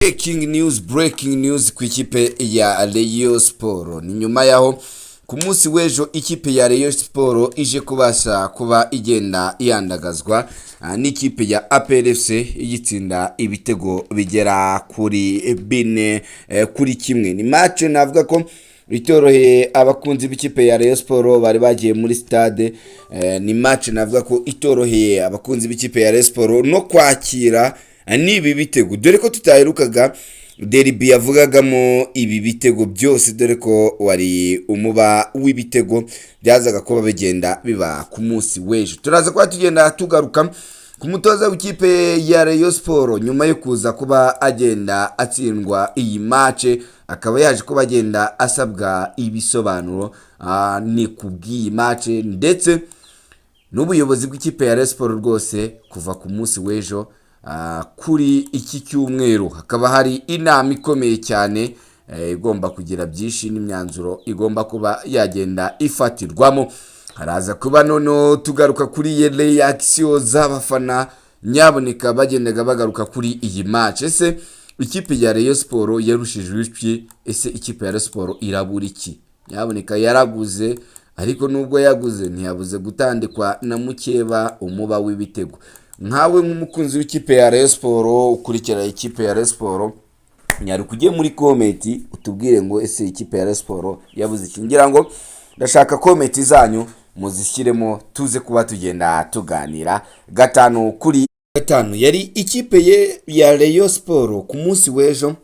Breaking news, breaking news ku ikipe ya Rayon Sport. Ni nyuma yaho ku munsi w'ejo ikipe ya Rayon Sport ije kubasha kuba igenda yandagazwa n'ikipe ya APR FC, igitsinda ibitego bigera kuri 4-1. Ni match navuga ko itoroheye abakunzi b'ikipe ya Rayon Sport bari bagiye muri stade. Ni match navuga ko itoroheye abakunzi b'ikipe ya Rayon Sport no kwakira n'ibi bitego, dore ko tutaherukaga derby yavugagamo ibi bitego byose, dore ko wari umuba w'ibitego byazaga kuba bigenda biba ku munsi w'ejo. Turaza kuba tugenda tugaruka ku mutoza w'ikipe ya Rayon Sport nyuma yo kuza kuba agenda atsindwa iyi match, akaba yaje kuba agenda asabwa ibisobanuro ni ku bw'iyi match, ndetse n'ubuyobozi bw'ikipe ya Rayon Sport rwose kuva ku munsi w'ejo kuri iki cyumweru hakaba hari inama ikomeye cyane igomba kugira byinshi n'imyanzuro igomba kuba yagenda ifatirwamo. Haraza kuba noneho tugaruka kuri reaction z'abafana nyaboneka bagendaga bagaruka kuri iyi match. Ese ikipe ya Rayon Sport yarushijwe iki? Ese ikipe ya Rayon Sport irabura iki? Nyaboneka yaraguze, ariko nubwo yaguze ntiyabuze gutandikwa na mukeba umuba w'ibitego. Nkawe nk'umukunzi w'ikipe ya Rayon Sport, ukurikira ikipe ya Rayon Sport, nyaruka ugiye muri comment utubwire ngo ese ikipe ya Rayon Sport yabuze iki? Ngira ngo ndashaka comment zanyu muzishyiremo, tuze kuba tugenda tuganira 5 kuri 5. Yari ikipe ye ya Rayon Sport ku munsi w'ejo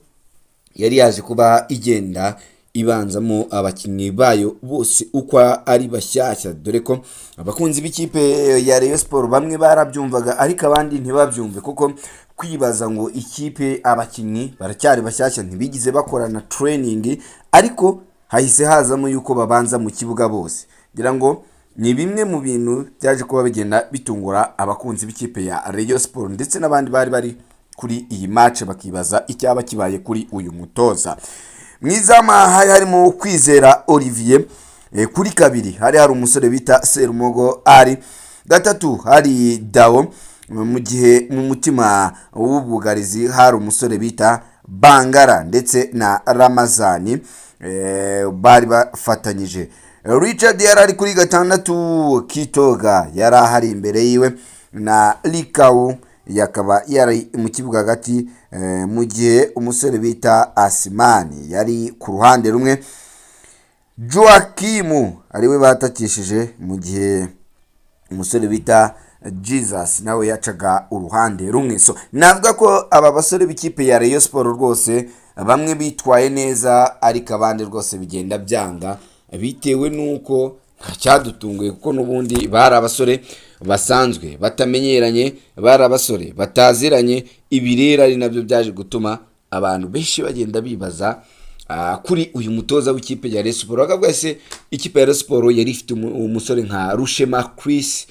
yari yaje kuba igenda ibanzamo abakinnyi bayo bose uko ari bashyashya, dore ko abakunzi b'ikipe ya Rayon Sport bamwe barabyumvaga ariko abandi ntibabyumve, kuko kwibaza ngo ikipe abakinnyi baracyari bashyashya, ntibigize bakorana training, ariko hahise hazamo yuko babanza mu kibuga bose. Ngira ngo ni bimwe mu bintu byaje kuba bigenda bitungura abakunzi b'ikipe ya Rayon Sport ndetse n'abandi bari bari kuri iyi match, bakibaza icyaba kibaye kuri uyu mutoza. Mu izamu hari harimo Kwizera Olivier, kuri kabiri hari hari umusore bita Serumogo ari gatatu hari Dawo, mu gihe mu mutima w'ubwugarizi hari umusore bita Bangara ndetse na Ramazani bari bafatanyije. Richard yari ari kuri gatandatu, Kitoga yari ahari imbere yiwe na Likawu yakaba yari mu kibuga hagati, mu gihe umusore bita Asimani yari ku ruhande rumwe, Joakimu ariwe batakishije, mu gihe umusore bita Jesus nawe yacaga uruhande rumwe. So navuga ko aba basore b'ikipe ya Rayon Sport rwose bamwe bitwaye neza, ariko abandi rwose bigenda byanga bitewe n'uko nta cyadutunguye, kuko n'ubundi bari abasore basanzwe batamenyeranye, bari abasore bataziranye. Ibi rero ari nabyo byaje gutuma abantu benshi bagenda bibaza kuri uyu mutoza w'ikipe ya Rayon Sport, bakavuga: ese ikipe ya Rayon Sport yari ifite umusore nka Rushema Chris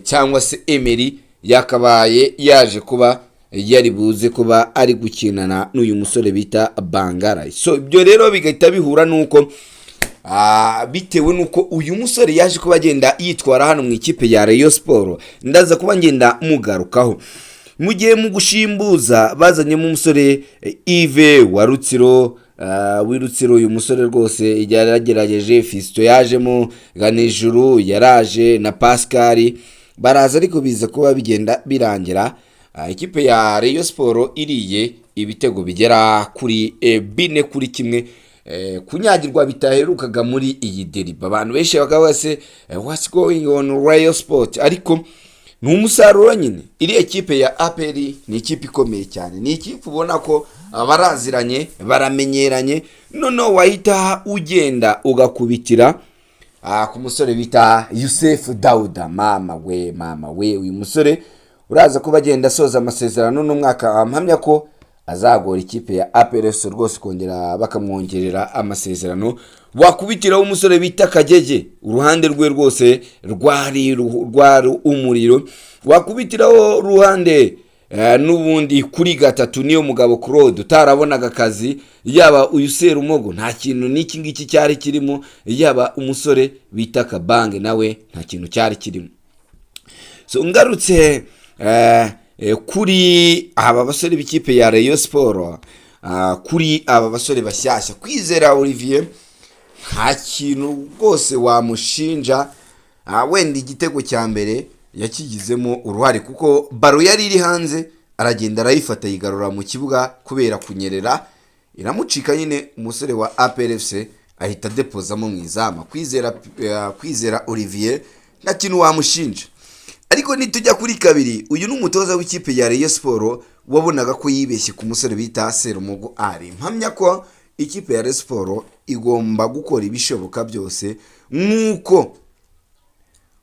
cyangwa se Emery, yakabaye yaje kuba yari buze kuba ari gukinana n'uyu musore bita Bangara? So ibyo rero bigahita bihura n'uko bitewe n'uko uyu musore yaje kuba agenda yitwara hano mu ikipe ya Rayon Sport, ndaza kuba ngenda mugarukaho. Mu gihe mu gushimbuza bazanyemo umusore Yves wa Rutsiro, w'i Rutsiro. Uyu musore rwose yaragerageje. Fiston yajemo, Ganijuru yaraje na Pascal baraza, ariko biza kuba bigenda birangira ikipe ya Rayon Sport iriye ibitego bigera kuri 4-1, kunyagirwa bitaherukaga muri iyi derby. Abantu benshi bakaba base "What's going on, Rayon Sport?" Ariko ni umusaruro nyine. Iriya kipe ya APR ni ikipe ikomeye cyane, ni ikipe ubona ko baraziranye, baramenyeranye. Noneho wahita ugenda ugakubitira ku musore bita Yusef Dauda. Mama we, mama we, uyu musore uraza kuba agenda asoza amasezerano n'umwaka, mpamya ko azagora ikipe ya APR rwose kongera bakamwongerera amasezerano. Wakubitiraho umusore bita Kagege, uruhande rwe rwose rwari umuriro. Wakubitiraho ruhande n'ubundi kuri gatatu niyo mugabo Claude utarabonaga akazi, yaba uyu Serumogo nta kintu n'iki ngiki cyari kirimo, yaba umusore bita Kabange nawe nta kintu cyari kirimo. So ngarutse kuri aba basore b'ikipe ya Rayon Sport, kuri aba basore bashyashya, Kwizera Olivier nta kintu rwose wamushinja. Wenda igitego cya mbere yakigizemo uruhare, kuko ballon yari iri hanze, aragenda arayifata, yigarura mu kibuga, kubera kunyerera iramucika nyine, umusore wa APRFC ahita depozamo mu izamu. Kwizera Olivier nta kintu wamushinja. Ariko nitujya kuri kabiri, uyu ni umutoza w'ikipe ya Rayon Sport wabonaga ko yibeshye ku musore bita Serumogo Ali. Mpamya ko ikipe ya Rayon Sport igomba gukora ibishoboka byose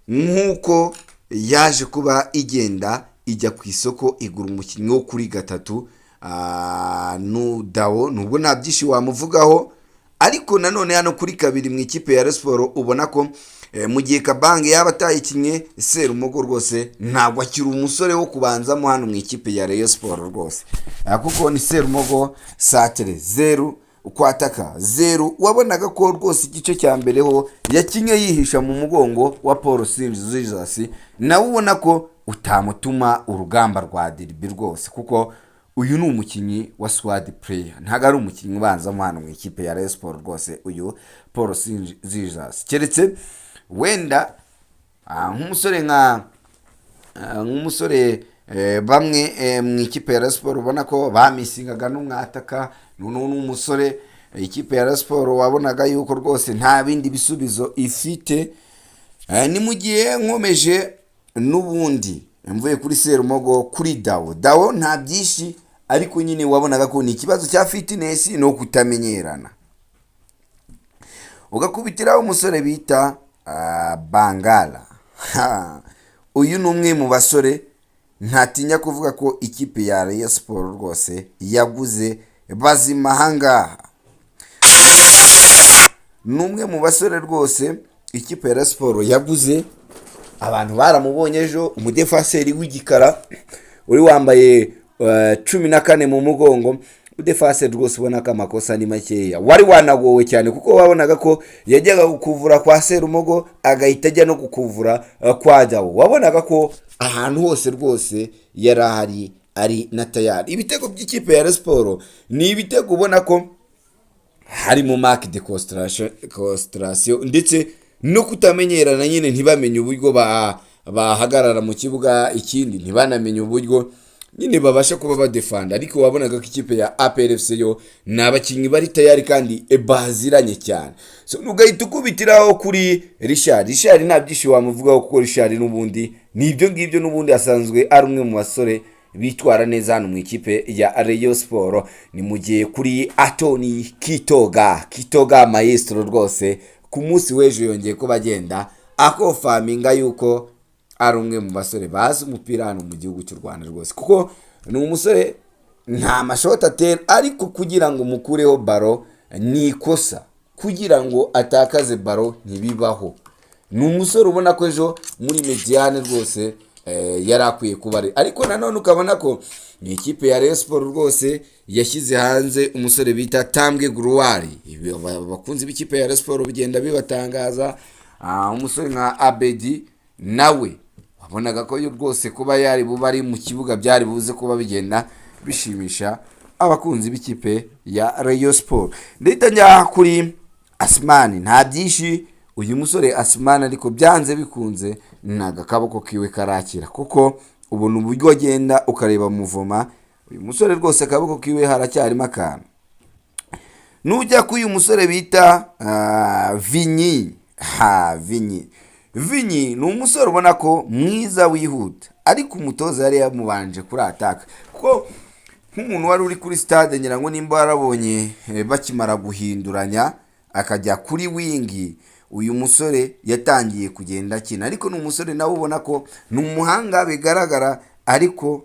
nk'uko yaje kuba igenda ijya ku isoko igura umukinnyi wo kuri gatatu Nudawo, nubwo nta byinshi wamuvugaho. Ariko nanone hano kuri kabiri mu ikipe ya Rayon Sport, ubona ko mu gihe Kabange yaba atayikinnye, Serumogo rwose ntabwo akiri umusore wo kubanzamo hano mu ikipe ya Rayon Sport rwose, kuko ni Serumogo centre zeru, kwataka zeru. Wabonaga ko rwose igice cya mbere ho yakinye yihisha mu mugongo wa Paul Jesus, nawe ubona ko utamutuma urugamba rwa derby rwose, kuko uyu ni umukinnyi wa squad player, ntabwo ari umukinnyi ubanzamo hano mu ikipe ya Rayon Sport rwose, uyu Paul Jesus, keretse wenda nk'umusore nka nk'umusore bamwe mu ikipe ya Rayon Sport ubona ko bamisingaga n'umwataka. Noneho n'umusore ikipe ya Rayon Sport wabonaga yuko rwose nta bindi bisubizo ifite. Ni mu gihe nkomeje n'ubundi mvuye kuri Serumogo kuri Dawo. Dawo nta byinshi, ariko nyine wabonaga ko ni ikibazo cya fitness no kutamenyerana. Ugakubitiraho umusore bita Bangala. Ha, uyu ni umwe mu basore ntatinya kuvuga ko ikipe ya Rayon Sport rwose yaguze bazima ahangaha. Ni umwe mu basore rwose ikipe ya Rayon Sport yaguze, abantu baramubonye ejo, umudefaseri w'igikara uri wambaye 14 mu mugongo, udefaseri rwose ubona ko amakosa ni makeya, wari wanagowe cyane, kuko wabonaga ko yajyaga kukuvura kwa Serumogo, agahita ajya no kukuvura kwa Dawo. Wabonaga ko ahantu hose rwose yari ahari, ari na tayari. Ibitego by'ikipe ya Rayon Sport ni ibitego ubona ko harimo manque de concentration ndetse no kutamenyerana nyine, ntibamenye uburyo bahagarara mu kibuga, ikindi ntibanamenye uburyo nyine babasha kuba badefanda. Ariko wabonaga ko ikipe ya APRFC yo ni abakinnyi bari tayari kandi baziranye cyane. So ugahita ukubitiraho kuri Richard. Richard nta byinshi wamuvugaho, kuko Richard n'ubundi ni ibyo ngibyo, n'ubundi asanzwe ari umwe mu basore bitwara neza hano mu ikipe ya Rayon Sport. Ni mu gihe kuri Atoni Kitoga, Kitoga Maestro, rwose ku munsi w'ejo yongeye kuba agenda akofaminga yuko ari umwe mu basore bazi umupira hano mu gihugu cy'u Rwanda rwose, kuko ni umusore nta mashoti atera, ariko kugira ngo umukureho ballon ni ikosa, kugira ngo atakaze ballon ntibibaho. Ni umusore ubona ko ejo muri médiane rwose yari akwiye kuba ari. Ariko nanone ukabona ko ni ikipe ya Rayon Sport rwose yashyize hanze umusore bita Tambwe Gloire. Ibi abakunzi b'ikipe ya Rayon Sport bigenda bibatangaza. Umusore nka Abedi nawe wabonaga ko yo rwose kuba yari buba ari mu kibuga byari buze kuba bigenda bishimisha abakunzi b'ikipe ya Rayon Sport. Ndahita njya kuri Asimani, nta byinshi uyu musore Asimani, ariko byanze bikunze ntabwo akaboko kiwe karakira, kuko ubona uburyo agenda, ukareba muvoma, uyu musore rwose akaboko kiwe haracyarimo akantu. Nujya kuri uyu musore bita Vinyi, ha Vinyi, Vinyi ni umusore ubona ko mwiza wihuta, ariko umutoza yari yamubanje kuri attaque, kuko nk'umuntu wari uri kuri stade, ngira ngo nimba warabonye bakimara guhinduranya akajya kuri wing, uyu musore yatangiye kugenda akina. Ariko ni umusore nawe ubona ko ni umuhanga bigaragara, ariko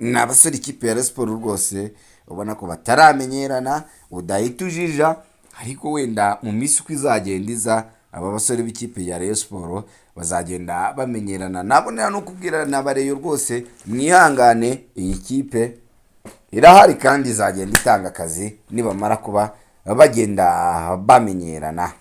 ni abasore ikipe ya Rayon Sport rwose ubona ko bataramenyerana, udahita ujija. Ariko wenda mu minsi uko izagenda iza, aba basore b'ikipe ya Rayon Sport bazagenda bamenyerana. Nabonera no kubwira na bareyo rwose, mwihangane, iyi kipe irahari kandi izagenda itanga akazi nibamara kuba bagenda bamenyerana.